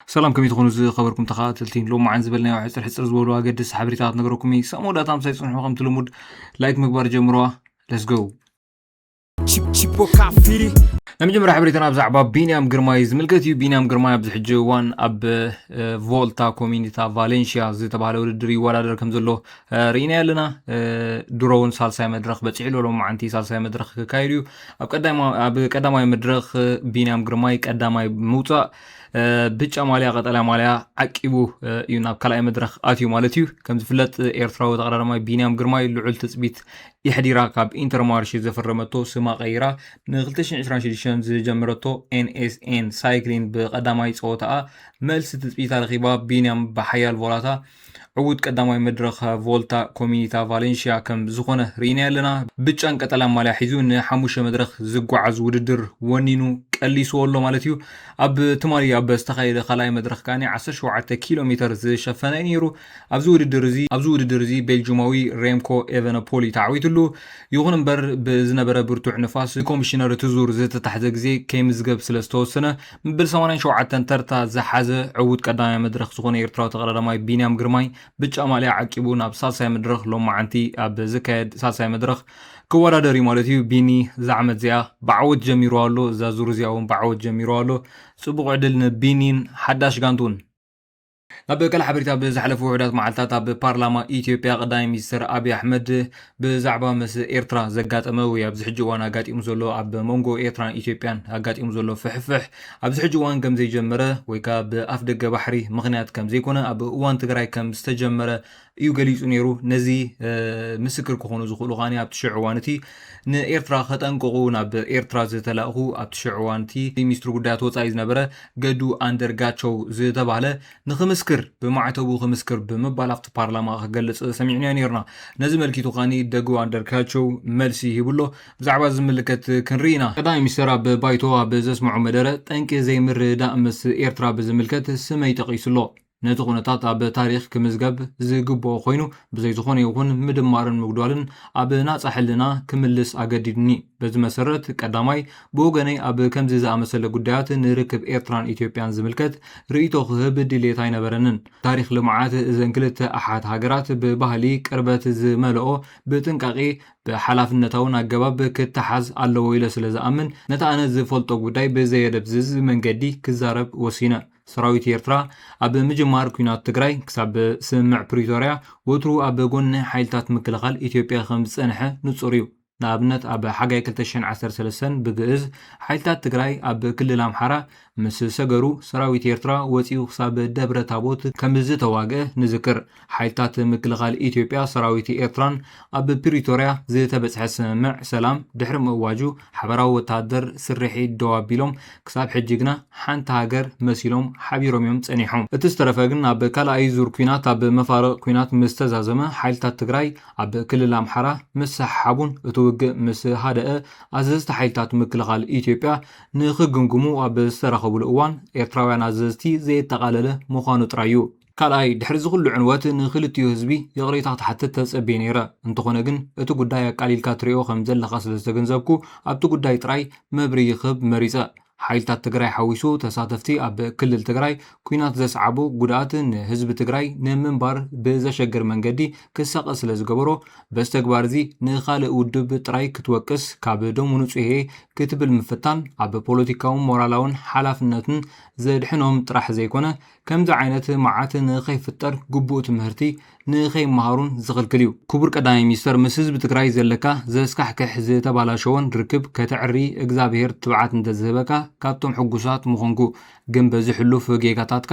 ሰላም፣ ከመይ ትኾኑ ዝኸበርኩም ተኸታተልቲ? ሎማዓን ዝበልናዮ ሕፅር ሕፅር ዝበሉ ኣገደስቲ ሓበሬታታት ነገረኩም እዩ። ሳብ መወዳእታ ምሳይ ፅንሑ። ከምቲ ልሙድ ላይክ ምግባር ጀምርዋ። Let's go። ናይ መጀመርያ ሓበሬታና ብዛዕባ ቢንያም ግርማይ ዝምልከት እዩ። ቢንያም ግርማይ ኣብዚ ሕጂ እዋን ኣብ ቮልታ ኮሚኒታ ቫሌንሽያ ዝተባሃለ ውድድር ይወዳደር ከም ዘሎ ርኢና ኣለና። ድሮ እውን ሳልሳይ መድረኽ በፂሑ ኣሎ። ሎማዓንቲ ሳልሳይ መድረኽ ክካየድ እዩ። ኣብ ቀዳማይ መድረኽ ቢንያም ግርማይ ቀዳማይ ብምውፃእ ብጫ ማልያ ቀጠልያ ማልያ ዓቂቡ እዩ ናብ ካልኣይ መድረኽ ኣትዩ ማለት እዩ። ከም ዝፍለጥ ኤርትራዊ ተቐዳዳማይ ቢንያም ግርማይ ልዑል ትፅቢት የሕዲራ ካብ ኢንተርማርሽ ዘፈረመቶ ስማ ቀይራ ን ክልተ ሽሕን ዕስራን ሽዱሽተን ዝጀመረቶ ኤንኤስኤን ሳይክሊን ብቐዳማይ ፀወታኣ መልሲ ትፅቢታ ረኺባ። ቢንያም ብሓያል ቮላታ ዕዉት ቀዳማይ መድረኽ ቮልታ ኮሚኒታ ቫሌንሽያ ከም ዝኾነ ርኢና ኣለና። ብጫን ቀጠልያን ማልያ ሒዙ ንሓሙሽተ መድረኽ ዝጓዓዝ ውድድር ወኒኑ ቀሊስዎ ኣሎ ማለት እዩ። ኣብ ትማሊ ኣብ ዝተኻየደ ካልኣይ መድረኽ ከኣ ዓሰርተ ሸውዓተ ኪሎ ሜተር ዝሸፈነ እዩ ነይሩ። ኣብዚ ውድድር እዚ ኣብዚ ውድድር እዚ ቤልጅማዊ ሬምኮ ኤቨነፖሊ ተዓዊትሉ። ይኹን እምበር ብዝነበረ ብርቱዕ ንፋስ ኮሚሽነር እቲ ዙር ዝተታሕዘ ግዜ ከይምዝገብ ስለ ዝተወሰነ፣ ምብል ሰማንያን ሸውዓተን ተርታ ዝሓዘ ዕዉት ቀዳማይ መድረኽ ዝኾነ ኤርትራዊ ተቐዳዳማይ ቢንያም ግርማይ ብጫ ማልያ ዓቂቡ ናብ ሳልሳይ መድረኽ ሎማዓንቲ ኣብ ዝካየድ ሳልሳይ መድረኽ ክወዳደር እዩ ማለት እዩ። ቢኒ እዛ ዓመት እዚኣ ብዓወት ጀሚሩ ኣሎ። እዛ ዙር እዚኣ እውን ብዓወት ጀሚሩ ኣሎ። ጽቡቕ ዕድል ንቢኒን ሓዳሽ ጋንቱን። ናብ ካልእ ሓበሬታ፣ ብዝሓለፉ ውሑዳት መዓልታት ኣብ ፓርላማ ኢትዮጵያ ቀዳማይ ሚኒስትር ኣብይ ኣሕመድ ብዛዕባ ምስ ኤርትራ ዘጋጠመ ወይ ኣብዚ ሕጂ እዋን ኣጋጢሙ ዘሎ ኣብ መንጎ ኤርትራን ኢትዮጵያን ኣጋጢሙ ዘሎ ፍሕፍሕ ኣብዚ ሕጂ እዋን ከም ዘይጀመረ ወይ ከዓ ብኣፍ ደገ ባሕሪ ምኽንያት ከም ዘይኮነ ኣብ እዋን ትግራይ ከም ዝተጀመረ እዩ ገሊጹ ነይሩ። ነዚ ምስክር ክኾኑ ዝኽእሉ ከኣ ኣብቲ ሽዑ እዋን እቲ ንኤርትራ ከጠንቅቑ ናብ ኤርትራ ዝተላእኹ ኣብቲ ሽዑ እዋን እቲ ሚኒስትሪ ጉዳያት ወጻኢ ዝነበረ ገዱ ኣንደርጋቸው ዝተባህለ ንኽምስክር ብማዕተቡ ክምስክር ብምባል ኣብቲ ፓርላማ ክገልጽ ሰሚዕናዮ ነይርና። ነዚ መልኪቱ ከኣ ደጉ ኣንደርጋቸው መልሲ ሂቡ ኣሎ። ብዛዕባ ዝምልከት ክንርኢ ኢና። ቀዳማይ ሚኒስትር ኣብ ባይቶ ኣብ ዘስምዖ መደረ ጠንቂ ዘይምርዳእ ምስ ኤርትራ ብዝምልከት ስመይ ጠቒሱ ኣሎ። ነቲ ኩነታት ኣብ ታሪኽ ክምዝገብ ዝግብኦ ኮይኑ፣ ብዘይ ዝኾነ ይኹን ምድማርን ምጉዳልን ኣብ ናጻ ሕልና ክምልስ ኣገዲዱኒ። በዚ መሰረት ቀዳማይ ብወገነይ ኣብ ከምዚ ዝኣመሰለ ጉዳያት ንርክብ ኤርትራን ኢትዮጵያን ዝምልከት ርእይቶ ክህብ ድሌት ኣይነበረንን። ታሪኽ ልምዓት እዘን ክልተ ኣሓት ሃገራት ብባህሊ ቅርበት ዝመልኦ ብጥንቃቄ ብሓላፍነታውን ኣገባብ ክተሓዝ ኣለዎ ኢለ ስለ ዝኣምን ነቲ ኣነ ዝፈልጦ ጉዳይ ብዘየደብዝዝ መንገዲ ክዛረብ ወሲነ። ሰራዊት ኤርትራ ኣብ ምጅማር ኲናት ትግራይ ክሳብ ስምምዕ ፕሪቶርያ ወትሩ ኣብ ጎኒ ሓይልታት ምክልኻል ኢትዮጵያ ከም ዝጸንሐ ንጹር እዩ። ንኣብነት ኣብ ሓጋይ ክልተ ሽሕን ዓሰርተ ሰለስተን ብግእዝ ሓይልታት ትግራይ ኣብ ክልል ኣምሓራ ምስ ሰገሩ ሰራዊት ኤርትራ ወጺኡ ክሳብ ደብረ ታቦት ከም ዝተዋግአ ንዝክር። ሓይልታት ምክልኻል ኢትዮጵያ ሰራዊት ኤርትራን ኣብ ፕሪቶርያ ዝተበጽሐ ስምምዕ ሰላም ድሕሪ ምእዋጁ ሓበራዊ ወታደር ስርሒት ደው ኣቢሎም ክሳብ ሕጂ ግና ሓንቲ ሃገር መሲሎም ሓቢሮም እዮም ጸኒሖም። እቲ ዝተረፈ ግን ኣብ ካልኣይ ዙር ኲናት ኣብ መፋርቕ ኲናት ምስ ተዛዘመ ሓይልታት ትግራይ ኣብ ክልል ኣምሓራ ምስ ሰሓሓቡን እቲ ውግእ ምስ ሃደአ ኣዘዝቲ ሓይልታት ምክልኻል ኢትዮጵያ ንኽግምግሙ ኣብ ዝተረኸብሉ እዋን ኤርትራውያን ኣዘዝቲ ዘየጠቓለለ ምዃኑ ጥራይ እዩ። ካልኣይ፣ ድሕሪ እዚ ኩሉ ዕንወት ንኽልቲኡ ህዝቢ ይቕሬታ ክትሓትት ተጸብየ ነይረ። እንተኾነ ግን እቲ ጉዳይ ኣቃሊልካ ትሪኦ ከም ዘለኻ ስለ ዝተገንዘብኩ ኣብቲ ጉዳይ ጥራይ መብርሂ ክህብ መሪጸ። ሓይልታት ትግራይ ሓዊሱ ተሳተፍቲ ኣብ ክልል ትግራይ ኲናት ዘስዓቦ ጉድኣት ንህዝቢ ትግራይ ንምንባር ብዘሸግር መንገዲ ክሳቐ ስለ ዝገበሮ በዚ ተግባር እዚ ንኻልእ ውድብ ጥራይ ክትወቅስ ካብ ደሙ ንጹህ እየ ክትብል ምፍታን ኣብ ፖለቲካውን ሞራላውን ሓላፍነትን ዘድሕኖም ጥራሕ ዘይኮነ ከምዚ ዓይነት መዓት ንኸይፍጠር ግቡእ ትምህርቲ ንኸይመሃሩን ዝኽልክል እዩ። ክቡር ቀዳማይ ሚኒስተር፣ ምስ ህዝቢ ትግራይ ዘለካ ዘስካሕክሕ ዝተባላሸወን ርክብ ከተዕሪ እግዚኣብሄር ትብዓት እንተዝህበካ ካብቶም ሕጉሳት ምኾንኩ። ግን በዚ ሕሉፍ ጌጋታትካ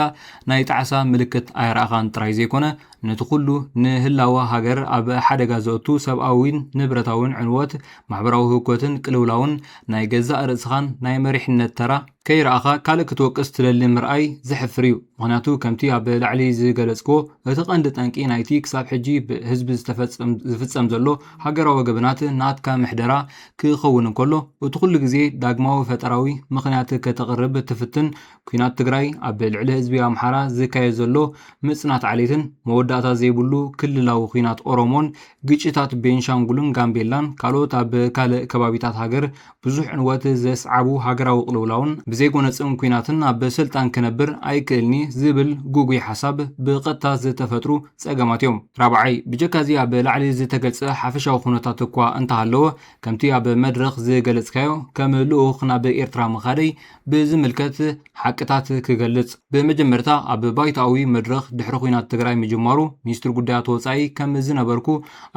ናይ ጣዕሳ ምልክት ኣይረኣኻን ጥራይ ዘይኮነ ነቲ ኩሉ ንህላወ ሃገር ኣብ ሓደጋ ዘእቱ ሰብኣዊን ንብረታውን ዕንወት፣ ማሕበራዊ ህውከትን ቅልውላውን ናይ ገዛእ ርእስኻን ናይ መሪሕነት ተራ ከይረኣኻ ካልእ ክትወቅስ ትደሊ ምርኣይ ዘሕፍር እዩ። ምኽንያቱ ከምቲ ኣብ ላዕሊ ዝገለጽክዎ እቲ ቀንዲ ጠንቂ ናይቲ ክሳብ ሕጂ ብህዝቢ ዝተፈጸም ዝፍጸም ዘሎ ሃገራዊ ገበናት ናትካ ምሕደራ ክኸውን እንከሎ እቲ ኩሉ ግዜ ዳግማዊ ፈጠራዊ ምኽንያት ከተቕርብ ትፍትን ኲናት ትግራይ ኣብ ልዕሊ ህዝቢ ኣምሓራ ዝካየድ ዘሎ ምጽናት ዓሌትን መወዳእታ ዘይብሉ ክልላዊ ኲናት ኦሮሞን ግጭታት ቤንሻንጉልን ጋምቤላን ካልኦት ኣብ ካልእ ከባቢታት ሃገር ብዙሕ ዕንወት ዘስዓቡ ሃገራዊ ቅልውላውን ዘይጎነጽን ኲናትን ኣብ ስልጣን ክነብር ኣይክእልኒ ዝብል ግጉይ ሓሳብ ብቐጥታ ዝተፈጥሩ ጸገማት እዮም። ራብዓይ፣ ብጀካ እዚ ኣብ ላዕሊ ዝተገልጸ ሓፈሻዊ ኩነታት እኳ እንተሃለወ፣ ከምቲ ኣብ መድረኽ ዝገለጽካዮ ከም ልኡኽ ናብ ኤርትራ ምኻደይ ብዝምልከት ሓቅታት ክገልጽ። ብመጀመርታ ኣብ ባይታዊ መድረኽ ድሕሪ ኲናት ትግራይ ምጅማሩ ሚኒስትር ጉዳያት ወጻኢ ከም ዝነበርኩ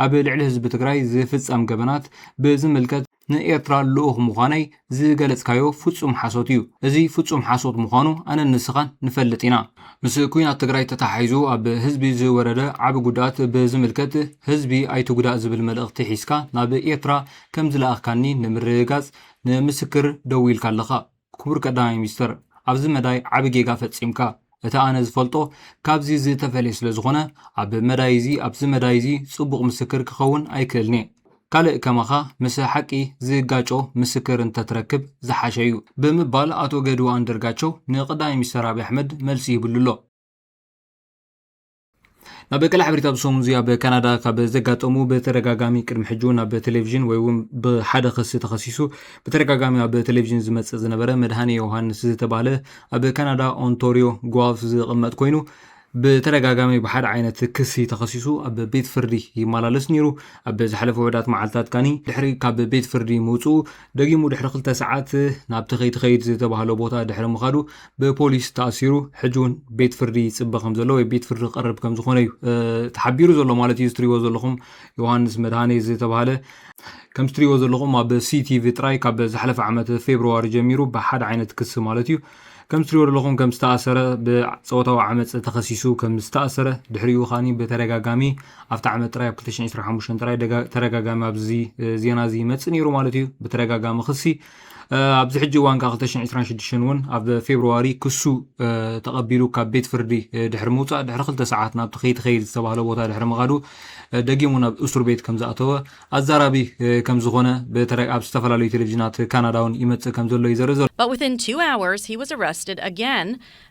ኣብ ልዕሊ ህዝቢ ትግራይ ዝፍጸም ገበናት ብዝምልከት ንኤርትራ ልኡኽ ምዃነይ ዝገለጽካዮ ፍጹም ሓሶት እዩ። እዚ ፍጹም ሓሶት ምዃኑ ኣነን ንስኻን ንፈልጥ ኢና። ምስ ኲናት ትግራይ ተተሓሒዙ ኣብ ህዝቢ ዝወረደ ዓቢ ጉድኣት ብዝምልከት ህዝቢ ኣይትጉዳእ ዝብል መልእኽቲ ሒዝካ ናብ ኤርትራ ከም ዝለኣኽካኒ ንምርግጋጽ ንምስክር ደው ኢልካ ኣለኻ። ክቡር ቀዳማይ ሚኒስተር፣ ኣብዚ መዳይ ዓቢ ጌጋ ፈጺምካ። እቲ ኣነ ዝፈልጦ ካብዚ ዝተፈልየ ስለ ዝኾነ፣ ኣብ መዳይ እዚ፣ ኣብዚ መዳይ እዚ ጽቡቕ ምስክር ክኸውን ኣይክእልን እየ። ካልእ ከማኻ ምስ ሓቂ ዝጋጮ ምስክር እንተትረክብ ዝሓሸ እዩ፣ ብምባል ኣቶ ገዱ ኣንደርጋቸው ንቀዳማይ ሚኒስተር ኣብይ ኣሕመድ መልሲ ይብሉ ኣሎ። ናብ ቀለ ሓበሬታ ብሰሙን እዚ ኣብ ካናዳ ካብ ዘጋጠሙ ብተደጋጋሚ ቅድሚ ሕጂ እውን ኣብ ቴሌቪዥን ወይ እውን ብሓደ ክሲ ተኸሲሱ ብተደጋጋሚ ኣብ ቴሌቪዥን ዝመጽእ ዝነበረ መድሃኔ ዮሃንስ ዝተባህለ ኣብ ካናዳ ኦንቶሪዮ ጓልፍ ዝቕመጥ ኮይኑ ብተደጋጋሚ ብሓደ ዓይነት ክሲ ተኸሲሱ ኣብ ቤት ፍርዲ ይመላለስ ነይሩ። ኣብ ዝሓለፈ ውሑዳት መዓልታት ካኒ ድሕሪ ካብ ቤት ፍርዲ ምውፅኡ ደጊሙ ድሕሪ ክልተ ሰዓት ናብቲ ከይትኸይድ ዝተባህለ ቦታ ድሕሪ ምኻዱ ብፖሊስ ተኣሲሩ ሕጂ እውን ቤት ፍርዲ ይፅበ ከም ዘሎ ወይ ቤት ፍርዲ ክቐርብ ከም ዝኾነ እዩ እ፣ ተሓቢሩ ዘሎ ማለት እዩ። ዝትሪዎ ዘለኹም ዮሃንስ መድሃኔ ዝተባህለ ከም ዝትሪዎ ዘለኹም ኣብ ሲቲቪ ጥራይ ካብ ዝሓለፈ ዓመት ፌብርዋሪ ጀሚሩ ብሓደ ዓይነት ክሲ ማለት እዩ ከም ዝትሪዎ ዘለኹም ከም ዝተኣሰረ ብፆታዊ ዓመፅ ተኸሲሱ ከም ዝተኣሰረ ድሕሪኡ ከዓኒ ብተደጋጋሚ ኣብቲ ዓመት ጥራይ ኣብ ክልተ ሽሕን ዕስራን ሓሙሽተን ጥራይ ደጋ- ተደጋጋሚ ኣብዚ እ፣ ዜና እዚ ይመፅእ ነይሩ ማለት እዩ። ብተደጋጋሚ ክሲ እ፣ ኣብዚ ሕጂ እዋን ከዓ ክልተ ሽሕን ዕስራን ሽዱሽተን እውን ኣብ ፌብርዋሪ ክሱ እ፣ ተቐቢሉ ካብ ቤት ፍርዲ እ፣ ድሕሪ ምውፃእ ድሕሪ ክልተ ሰዓት ናብቲ ከይትኸይድ ዝተባህለ ቦታ ድሕሪ ምኻዱ እ፣ ደጊሙ ናብ እስር ቤት ከም ዝኣተወ ኣዛራቢ እ፣ ከም ዝኾነ ብተረ- ኣብ ዝተፈላለዩ ቴሌቪዥናት ካናዳ እውን ይመፅእ ከም ዘሎ እዩ ዘርኢ ዘሎ። But within two hours, he was arrested again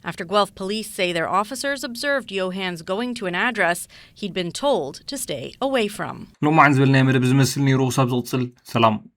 after Guelph police say their officers observed Johans going to an address he'd been told to stay away from. ሎማዓን ዝበልናዮ መደብ ዝመስል ነይሩ። ክሳብ ዝቕፅል ሰላም።